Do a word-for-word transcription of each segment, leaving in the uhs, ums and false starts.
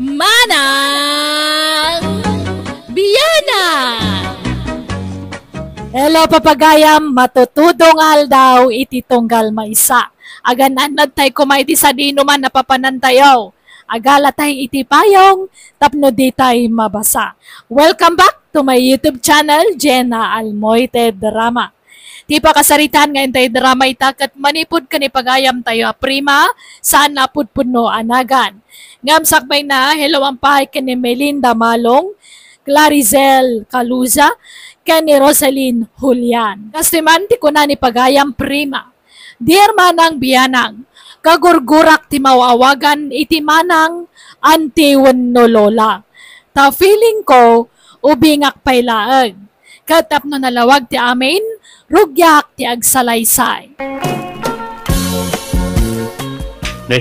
Manang Bianang! Hello, papagayam! Matutudong aldaw iti tunggal maysa. Agan-annad tay koma iti sadino man a papanantayo. Agalatay iti payong tapno ditay mabasa. Welcome back to my YouTube channel, Jenna Almoite Drama. Ti pakasaritaan nga intay drama ita ket manipud ken ni pagayamtayo a Prima, saan a pudpudno a nagan. Ngem sakbayna, hello-an pay ken ni Melinda Malong, Clarizel Caluza, ken ni Roselyn Julian. Kastoy man ti kuna ni pagayam Prima, "Dear Manang Bianang, kagurgurak ti maawagan iti manang, auntie wenno lola. Ta feeling ko, ubingak pay laeng. Ket tapno nalawag ti amin, rugiak ti agsalaysay." Ne,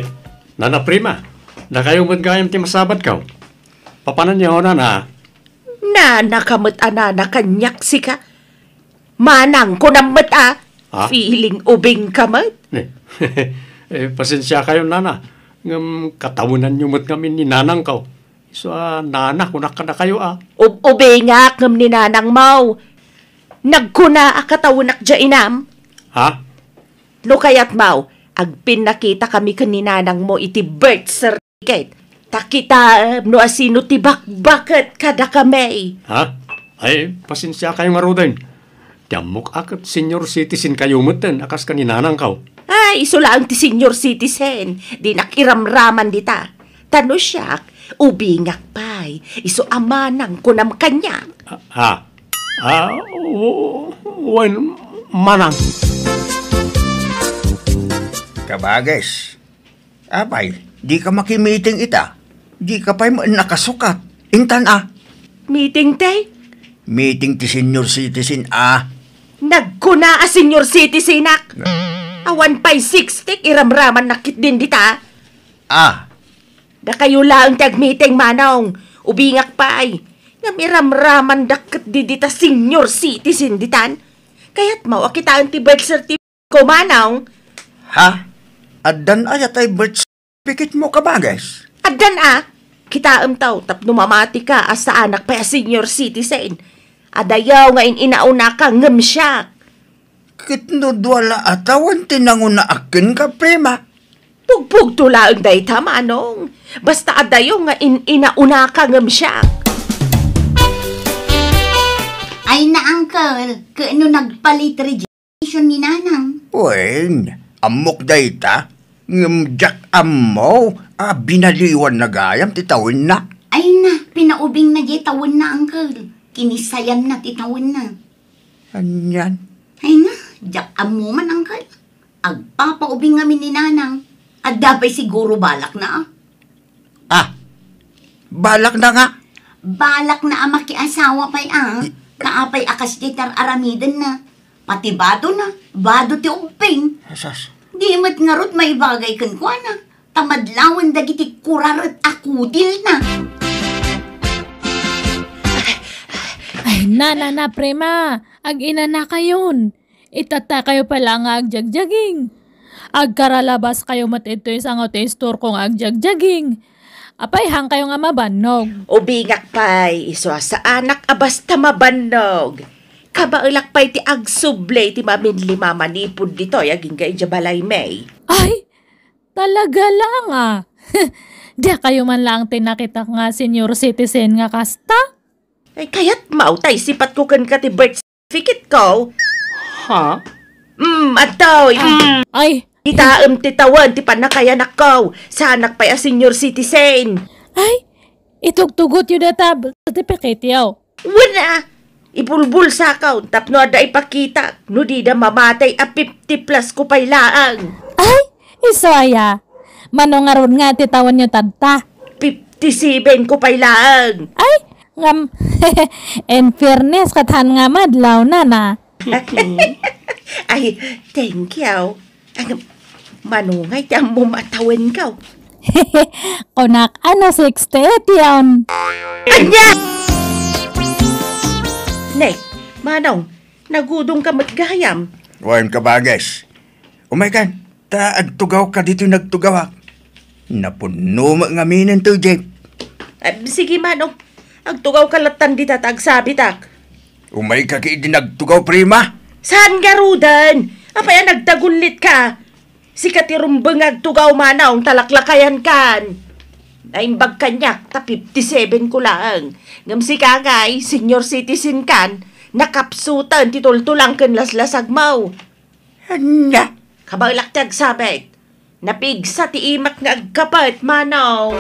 Nana Prima, dakayo met gayam ti masabatko. Papananyo, Nana? Nanaka met a nana kaniak sika. Manang, kunam met a. Ha? Feeling ubing ka met. Ne. Eh, pasensiakayo, Nana. Ngem katawenanyo met ngamin ni nanangko. Isu a nana, kunak kadakayo a. Ub-, ubingak ngem ni nanangmo. Nagkuna a katawenak diay inam. Ha? No kayatmo, agpinnakitakami ken ni nanangmo iti birth certificate. Ta kitaem no asino ti bakbaket kadakami. Ha? Ay, pasensiakayo ngaruden. Ti ammok a ket senior citizen kayo metten a kas ken ni nanangko. Ay, isu laeng ti senior citizen. Dinak iramraman dita. Ta no siak, ubingak pay. Isu a manang kunam kaniak. Ah, ha? Ah, w-, wen, manang. Kabages, apay, dika makimiting ita? Dika pay met nakasukat. Intan a. Meeting ti? Meeting ti senior citizen a. Nagkuna a senior citizenak. Awan pay sixty, iramramannak ketdin dita. Ah. Dakayo laeng ti agmeeting, manong. Ubingak pay. Ngem iramramandak ketdi dita senior citizen ditan. Kayatmo a kitaen ti birth certificate ko, manong? Ha? Addan aya tay birth certificate mo, kabages? Addan a. Kitaem taw, tapno mamatika a saanak pay a senior citizen. Adayo nga in-inaunaka ngem siak. Ket no dua la a tawen ti nangunaak kenka, Prima? Pugpugto laeng dayta, manong. Basta adayo nga in-inaunaka ngem siak. Ay na, uncle, ket no nagpalit radiation ni nanang? Wen, ammok dayta. Ngem diak ammo a binaliwan na gayam ti tawenna. Ay na, pinaubingna diay tawenna, uncle. Kinisayanna ti tawenna. Anian? Ay na, diak ammo man, uncle. Agpapaubing ngamin ni nanang. Adda pay siguro balakna, a. Ah, balakna nga? Balakna a makiasawa pay, a. I- Kaapay a kasdiay ti ar-aramidenna. Pati badona, bado ti ubbing. Asas. Di met ngarud maibagay kenkuana. Ta madlawen dagiti kuraret a kudilna. Ay, na, na, na, Prima. Ag-inanakayon. Itattakayo pay la nga agjagjaging. Agkaralabaskayo met ditoy sango ti istorko nga agjagjaging. Apay, haankayo nga mabannog? Ubingak pay, isu a saanak a basta mabannog. Kabaelak pay ti agsubli ti maminlima manipud ditoy agingga idiay balaymi. Ay, talaga lang, a. Diakayo man laeng ti nakitak nga senior citizen nga kasta? Ay, kayatmo tay sipatko kenka ti birth certificate ko? Ha? Mm, adtoy. Mm. Ay. Kitaem ti tawen ti pannakayanakko. Saanak pay a senior citizen. Ay, itugtugotyo dayta birth certificate-yo. Wen a, ibulbulsakon tapno adda ipakitak no dida mamatay a fifty plus ko pay laeng. Ay, isu aya. Mano ngarud nga ti tawenyo tatta? Fifty-seven ko pay laeng. Ay, ngem, in fairness, ket haan nga madlaw, nana. Ay, thank you. Ay, manungay ti ammom a tawenko. Kunak a no sixty-eight yon. Ania? Ne, manong, nagudongka met gayam. Wen, kabages. Umaykan, ta agtugawka ditoy nagtugawak. Napunno met ngaminen toy jeep. Ah, sige, Manong. Agtugawka lattan dita ta agsabitak. Umayka ket idi nagtugaw, prima? Saan ngaruden? Apay a nagtagullitka? Sika ti rumbeng nga agtugaw, Manong, ta laklakayankan. Naimbag kaniak ta fifty-seven ko laeng. Ngem sika ngay, senior citizen kan, nakapsuten ti tultulang ken laslasagmo. Ania? Kabaelak ti agsabit. Napigsa ti imak nga agkapet, Manong.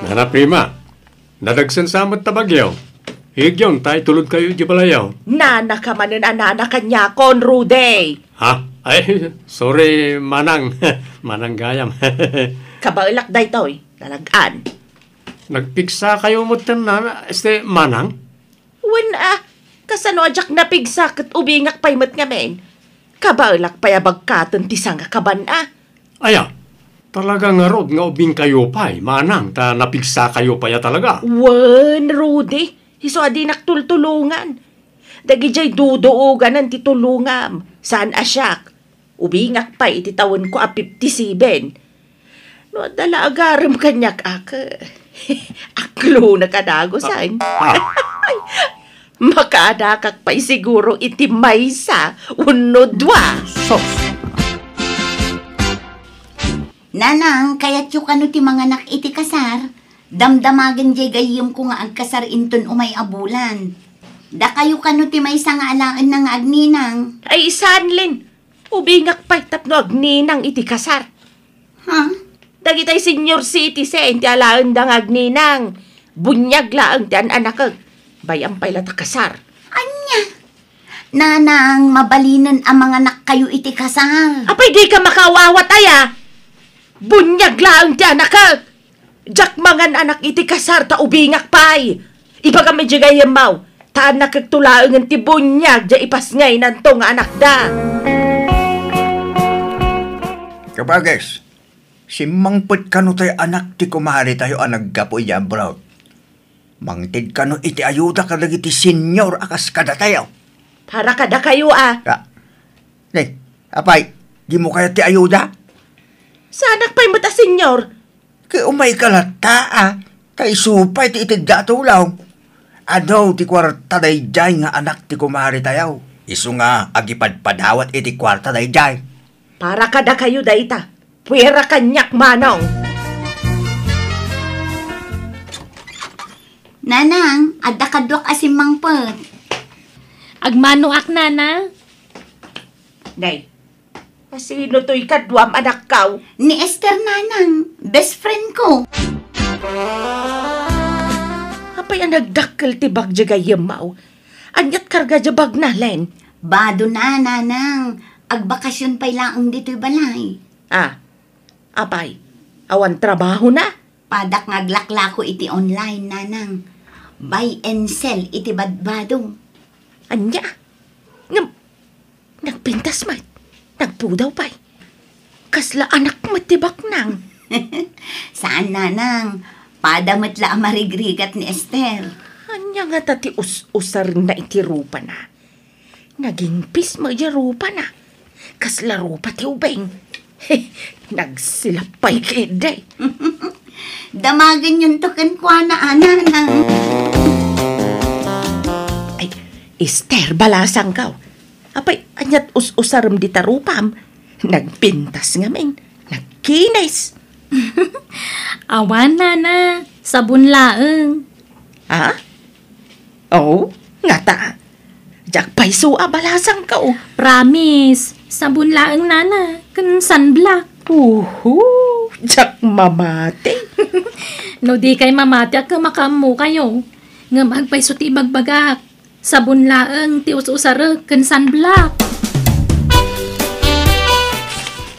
Nana Prima, nadagsen sa met ta bagyo. Igyon ta itulodkayo idiay balayo. Nanaka manen a nana kaniakon, Rudy. Ha? Ay, sorry, Manang. Manang gayam. Kabaelak daytoy, nalag-an. Nagpigsakayo metten, Nana, este, Manang? Wen a, kasano a diak napigsa ket ubingak pay met ngamin? Kabaelak pay a bagkaten ti sangakaban a. Aya, talaga ngarud nga ubingkayo pay, Manang, ta napigsakayo pay a talaga. Wen, Rudy, isu a dinak tultulongan. Dagidiay duduoganan ti tulongam, saan a siak. Ubingak pay iti tawenko a fifty-seven. No adda la agarem kaniak, ak, aklonak a dagusen. Ah, ah. Makaadakak pay siguro iti maysa wenno dua. Sus! Nanang, kayatyo kano ti manganak iti kasar? Damdamagen diay gayyemko nga agkasar inton umay a bulan. Dakayo kano ti maysa nga alaenna nga agninang? Ay, saan, Len. Ubingak pay tapno agninang iti kasar. Ha? Dagitay senior citizen ti alaenda nga agninang. Buniag laeng ti an-anakek. Bay-am pay la ta kasar. Ania? Nanang, mabalinen a manganakkayo iti kasar. Apay, dika makaawawat aya? Buniag laeng ti anakek. Diak mangan-anak iti kasar ta ubingak pay. Ibagam idiay gayyemmo, ta annakekto laengen ti buniag diay ipasngaynanto nga anakda. Kabages, simmangpet kano tay anak ti kumaretayo a naggapu idiay abroad? Mangted kano iti ayuda kadagiti senior a kas kadatayo? Para kadakayo a. Ka-, ne, apay, dimo kayat ti ayuda? Saanak pay met a senior. Ket umayka latta a, ta isu pay ti itedda a tulong. Adu ti kuarta daydiay nga anak ti kumaretayo. Isu nga agipadpadawat iti kuarta daydiay. Para kadakayo dayta. Puera kaniak, Manong. Nanang, adda kaduak a simmangpet. Agmanoak, Nana. Nay, Kasino toy kaduam, anakko? Ni Esther, Nanang, best friend ko. Apay a nagdakkel ti bag diay gayyemmo? Aniat karga diay bagna, Len? Bado na, Nanang. Agbakasyon pay laeng ditoy balay. Ah, apay, awan trabahona? Padak nga aglaklako iti online, Nanang. Buy and sell iti badbado. Ania? Ngem, nagpintas met. Nagpudaw pay. Kasla anak met ti baknang. Saan, Nanang. Pada met la a marigrigat ni Esther. Ania ngata ti us-usarenna iti rupana? Nagingpis met diay rupana. Kasla rupa ti ubing. Nagsilap pay ketdi. Damagenyonto kenkuana, a, Nanang. Ay, Esther, balasangko. Apay, aniat us-usarem dita rupam? Nagpintas ngamin. Nagkinis. Awan, Nana. Sabon laeng. Ha? Oh, ngata. Diak pay isu a balasangko. Promise. Sabon laeng, Nana. Ken sunblock. Uhu, diak mamati. No dikay mamati, a, makaammokayo. Ngem agpayso ti ibagbagak. Sabon laeng ti us-usarek ken sunblock.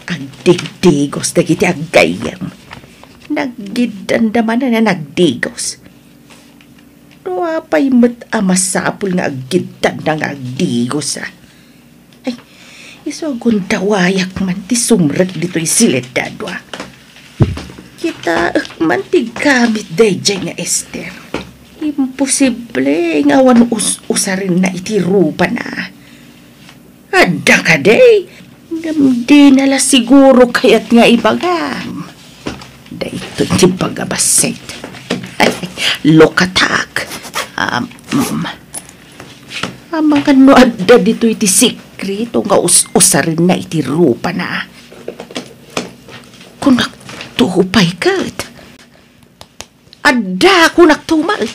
Agdigdigos dagiti aggayyem. Naggiddanda manen a nagdigos. No apay met a masapul nga aggiddanda nga agdigos, a? Ay, isu a gundawayak man ti sumrek ditoy sileddad, a. Kitaek man ti gamit daydiay nga Esther. Imposible nga awan us-usarenna iti rupana. Adda kadi, ngem dina la siguro kayat nga ibagam. Ito ti bagabassit. Look at that. Um, mm. Amangan no adda ditoy ti sikreto nga us-usarenna iti rupana. Kunak to pay ket. Adda kunak to met.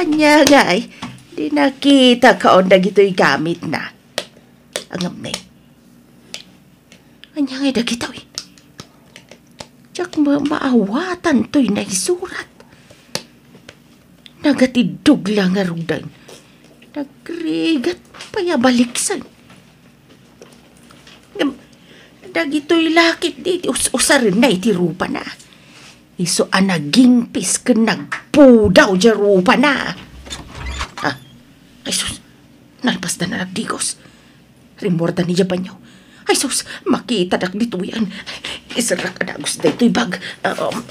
Ania ngay, di nakita kaon dagitoy gamitna. Ngem ne. Ania ngay dagitoy? Diak ma-, maawatan toy naisurat. Nagatiddog la ngaruden. Nagrigat pay a baliksen. Ngem, dagitoy la ketdi ti us-usarenna iti rupana. Isu a nagingpis ken nagpudaw diay rupana. Ah, ay sus, nalpasda a nagdigos. Rimmuarda idiay banio. Ay sus, makitadak ditoyen. Iserrak a dagus daytoy bag. Um,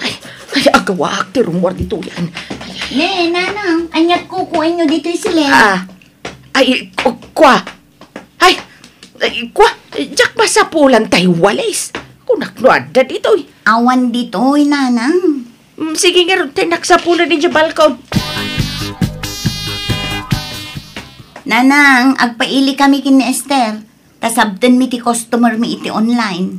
ay, ay, agawaak ti rummuar ditoyen. Ay, ay. Ne, nanang, aniat kukuenyo ditoy sileng? Ah, ay, ku-, kua. Ay, ay, kua, diak masapulan tay walis. Kunak no adda ditoy. Awan ditoy, nanang. Mm, sige ngarud, tay naksapulan idiay balkon. Nanang, agpaili kami ken ni Esther. Ta sabtenmi ti customer mi iti online.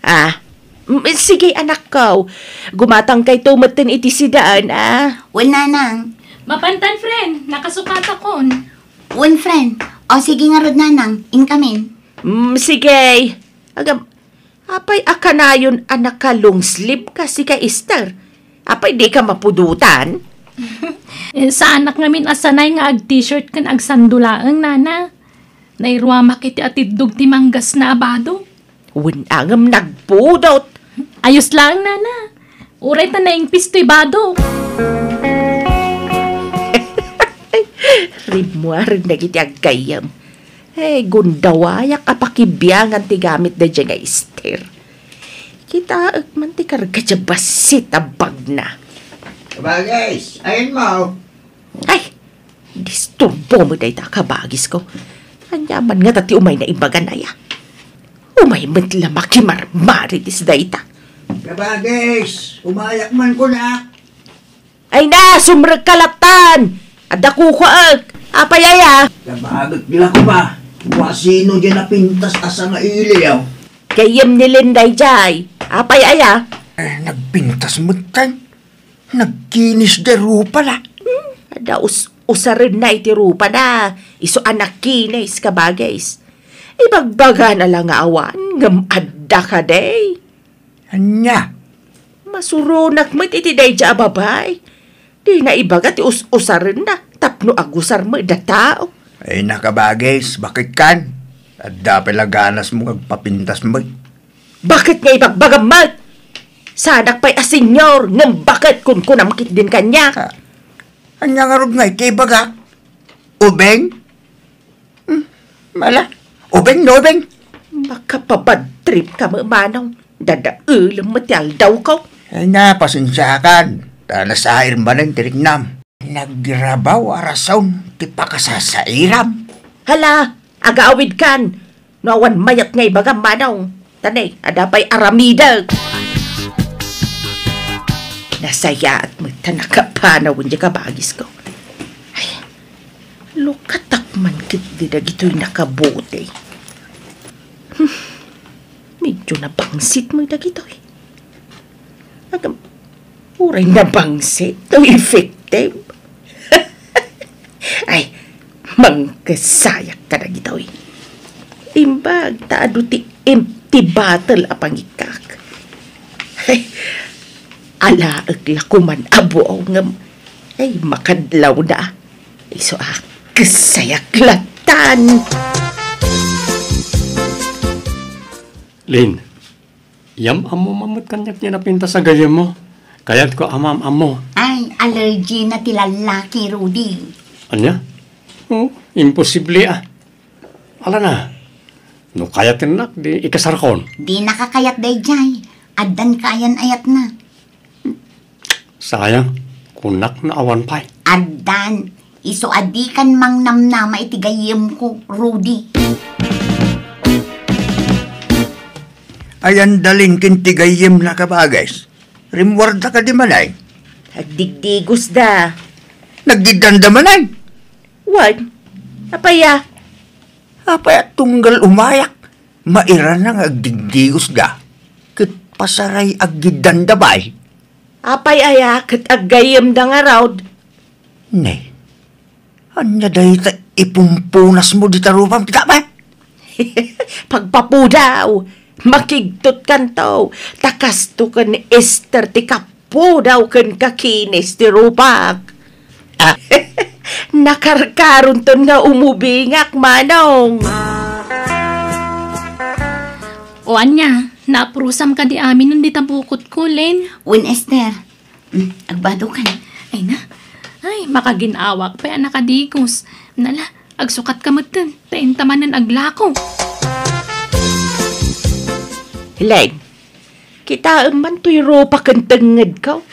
Ah, mm, sige, anakko. Gumatangkayto metten iti siudad, ah. Wen, nanang. Mapantan, friend. Nakasukatakon. Wen, friend. O, sige ngarud, nanang. Inkamin. Mm, sige. Agam, Apay a kanayon a naka-long sleeve ka, sika, Esther? Apay dika mapudotan? Eh, saanak ngamin a sanay nga ag-t-shirt ken agsando laeng, nana. Nairuamak iti atiddog ti manggasna a bado. Wen a ngem nagpudot. Ayos laeng, nana. Uray ta naingpis toy bado. Rimmuaren dagiti aggayyem. Eh, gundawayak a pakibiangan ti gamit daydiay nga Esther. Kitaek man ti karga diay bassit a bagna. Kabagis, ayanmo. Ay, disturbo met dayta, kabagisko. Ania man ngata ti umayna ibagan aya? Umay met la makimarmarites dayta. Kabagis, umayak man kunak. Ay na, sumrekka lattan! Adda kukuaek! Apay aya? Kabagis la ko ba? Kua sino diay napintas a sangailiw? Gayyem ni Len daydiay. Apay aya? Eh, nagpintas metten. Nagkinis diay rupana. Hmm, adda us-, usarenna iti rupana. Isu a nakinis, kabagis. Ibagbagana la nga awan, ngem adda kadi. Ania? Masuronak met iti daydiay a babai. Dina ibaga ti us-usarenna tapno agusar met a tao. Ay, nakabagis, baket kan? Adda pay la ganasmo nga agpapintas met. Baket nga ibagbagam met? Saanak pay a senior, ngem baket kunkunam ketdin kaniak? Ah, ania ngarud nga iti ibagak? Ubing? Hmm, mala. Ubing no ubing? Makapabad trip ka met, manong. Dadaelem met ti aldawko. Ay na, pasensiakan. Ta nasair manen ti riknam. Nagrabaw a rason ti pakasasairam. Hala, agawidkan. No awan mayat nga ibagam, manong. Ta ne, adda pay aramidek. Nasayaat met ta nakapanaw diay kabagisko. Ay, lukatak man ketdi dagitoy nakabuti. Hmm, medyo nabangsit met dagitoy. Agam, uray nabangsit, to effective. Ay, mangkesayak kadagitoy. Imbag ta adu ti empty bottle a pangikkak. Ay, alaek la koman a buaw ngem, ay, makadlawna. Isu a, kesayak lattan. Lin, yam-ammo man met kaniak ti napintas a gayyemmo. Kayatko a maam-ammo. Ay, allergy na ti lallaki, Rudy. Ania? Oh, imposible a. Ala na. No kayatennak, di ikasarkon. Dinaka kayat daydiay. Addan kayan-ayatna. Sayang, kunak no awan pay. Addan, isu a dikan mangnamnama iti gayyemko, Rudy. Ayan dalin ken ti gayyemna, kabages. Rimmuarda kadi manen? Agdigdigosda. Naggiddanda manen? Wen, apay a? Apay a tunggal umayak? Mairana nga agdigdigosda. Ket pasaray aggiddanda, bay. Apay aya ket aggayyemda ngarud? Ne, ania dayta ipumpunasmo dita rupam, kita, bay? Pagpapudaw, makigtotkanto, ta kasto ken ni Esther ti kapudaw ken kakinis ti rupak. Ah. Nakarkaronton nga umubingak, Manong. O ania, naprusam kadi amin dita bukotko, Len? Wen, Esther. Mm, agbado kan. Ay na. Ay, makagin-awak pay a nakadigos. Nala, agsukat ka metten, ta inta manen aglako. Len, kitaem man toy rupa ken tengngedko.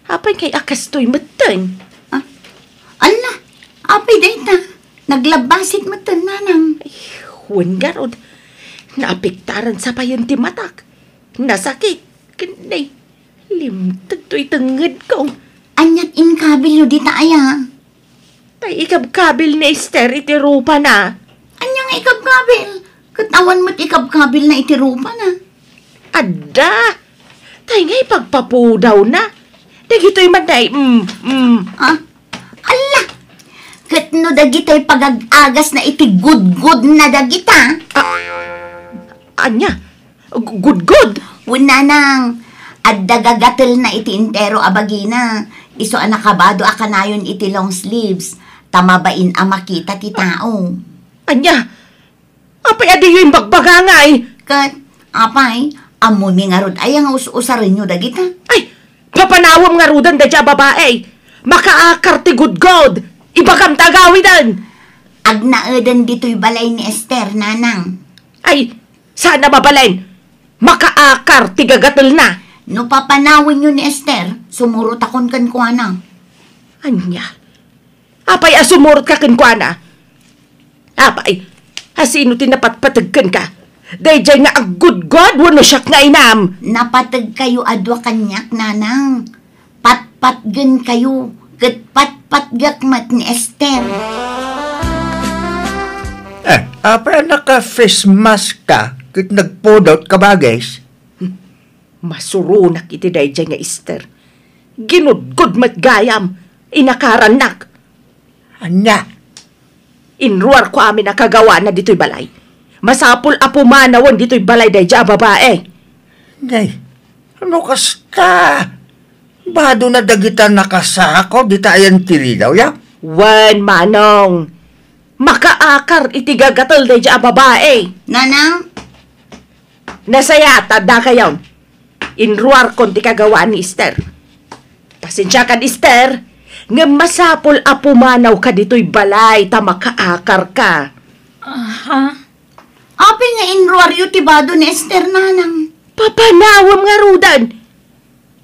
Apay ngay a kastoy metten? Ah, ala, apay dayta? Naglabbasit metten, nanang. Ay, wen ngarud. Naapektaran sa payen ti matak. Nasakit. Ken nay, limted toy tengngedko. Aniat inkabilyo dita aya? Tay ikabkabil ni Esther iti rupana. Ania nga ikabkabil? Ket awan met ikabkabilna iti rupana. Adda. Tay nga ipagpapudawna. Dagitoy man day, mm, mm. Ah, ala! Ket no dagitoy pagag-agasna iti gudgodna dagita. Ah, ania? Gu-, gudgod? Wen, nanang, adda gagatelna iti entero a bagina. Isu a nakabado a kanayon iti long sleeves, ta mabain a makita ti tao. Ania? Apay a diyo imbagbaga ngay? Ket, apay, ammomi ngarud aya nga us-usarenyo dagita? Ay, papanawem ngaruden daydiay a babai. Makaakar ti gudgod. Ibagam ta agawiden. Agnaeden ditoy balay ni Esther, nanang. Ay, saan a mabalin? Makaakar ti gagatelna. No papanawenyo ni Esther, sumurotakon kenkuana. Ania? Apay a sumurotka kenkuana? Apay, asino ti napatpateg kenka? Daydiay nga aggudgod wenno siak nga inam? Napategkayo a dua kaniak, nanang. Patpatgenkayo, ket patpatgek met ni Esther. Eh, apay a naka-face mask ka ket nagpudot ka, bages? Masuronak iti daydiay nga Esther. Ginudgod met gayam, inakarannak. Ania? Inruarko amin a kagawana ditoy balay. Masapul a pumanawen ditoy balay daydiay a babai. Nay, no kasta, badona dagita nakasako dita ayan ti ridaw, ya? Wen, manong. Makaakar iti gagatel daydiay a babai. Nanang? Nasayaat, addakayon. Inruarkon ti kagawaan ni Esther. Pasensiakan, Esther, ngem masapul a pumanawka ditoy balay ta makaakarka. Aha. Apay nga inruaryo ti bado ni Esther, nanang? Papanawem ngaruden.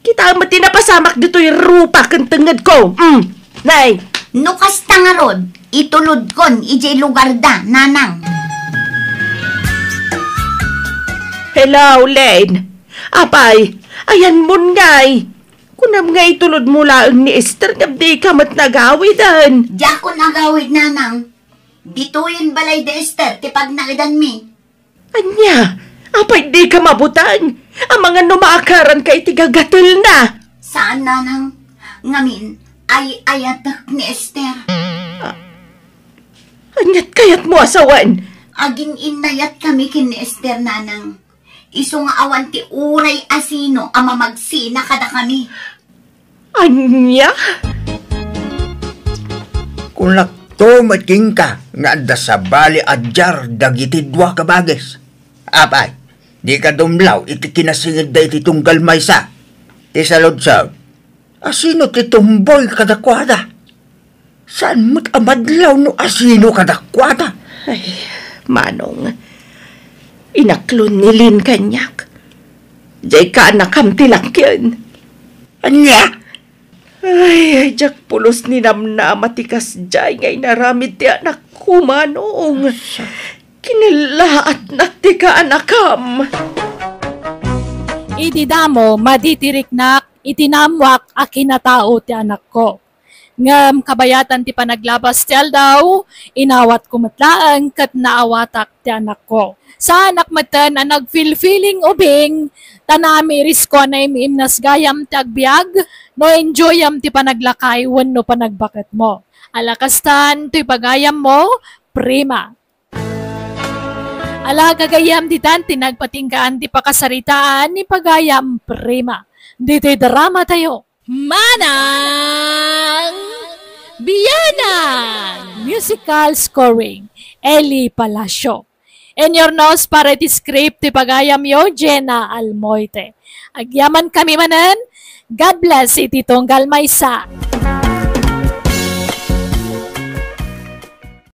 Kitaem met ti napasamak ditoy rupa ken tengngedko. Mm. Nay. No kasta ngarud, itulodkon idiay lugarda, nanang. Hello, Lane. Apay, ayanmon ngay. Kunam nga itulodmo laeng ni Esther ngem dika met nagawiden. Diakon agawid, nanang. Ditoyen balay da Esther ti pagnaedanmi. Ania? Apay dika mabuteng? Amangan no maakaranka iti gagatelna. Saan, nanang. Ngamin, ay-ayatek ni Esther. Ah, aniat kayatmo a sawen? Agin-innayat kami ken ni Esther, nanang. Isu nga awan ti uray a sino a mamagsina kadakami. Ania? Kunakto met kenka nga adda sabali a diar dagiti dua ka bages. Apay, dika dumlaw iti kinasingedda iti tunggal maysa. Ti saludsod, asino ti tumboy kadakuada? Saan met a madlaw no asino kadakuada? Ay, manong, inaklon ni Lin kaniak. Diay kaanakam ti lakien. Ania? Ay, ay, diak pulos ninamnama ti kasdiay nga inaramid ti anakko, manong. Kinallaatnak ti kaanakam. Idi damo, madi ti riknak iti naammoak a kinatao ti anakko. Ngem kabayatan ti panaglabas ti aldaw, inawatko met laeng ket naawatak ti anakko. Saanak metten a nagfilfiling ubing, ta naam-irisko a naim-imnas gayam ti agbiag, no enjoyam ti panaglakay wenno panagbaketmo. Ala kastan, toy pagayammo, Prima. Ala, gagayyem, ditan ti nagpatinggaan ti pakasaritaan ni pagayam, Prima. Ditoy drama tayo. Manang Bianang! Musical scoring, Eli Palacio. In your nose, para iti script ti pagayamyo, Jenna Almoite. Agyaman kami manen, God bless iti tunggal maysa.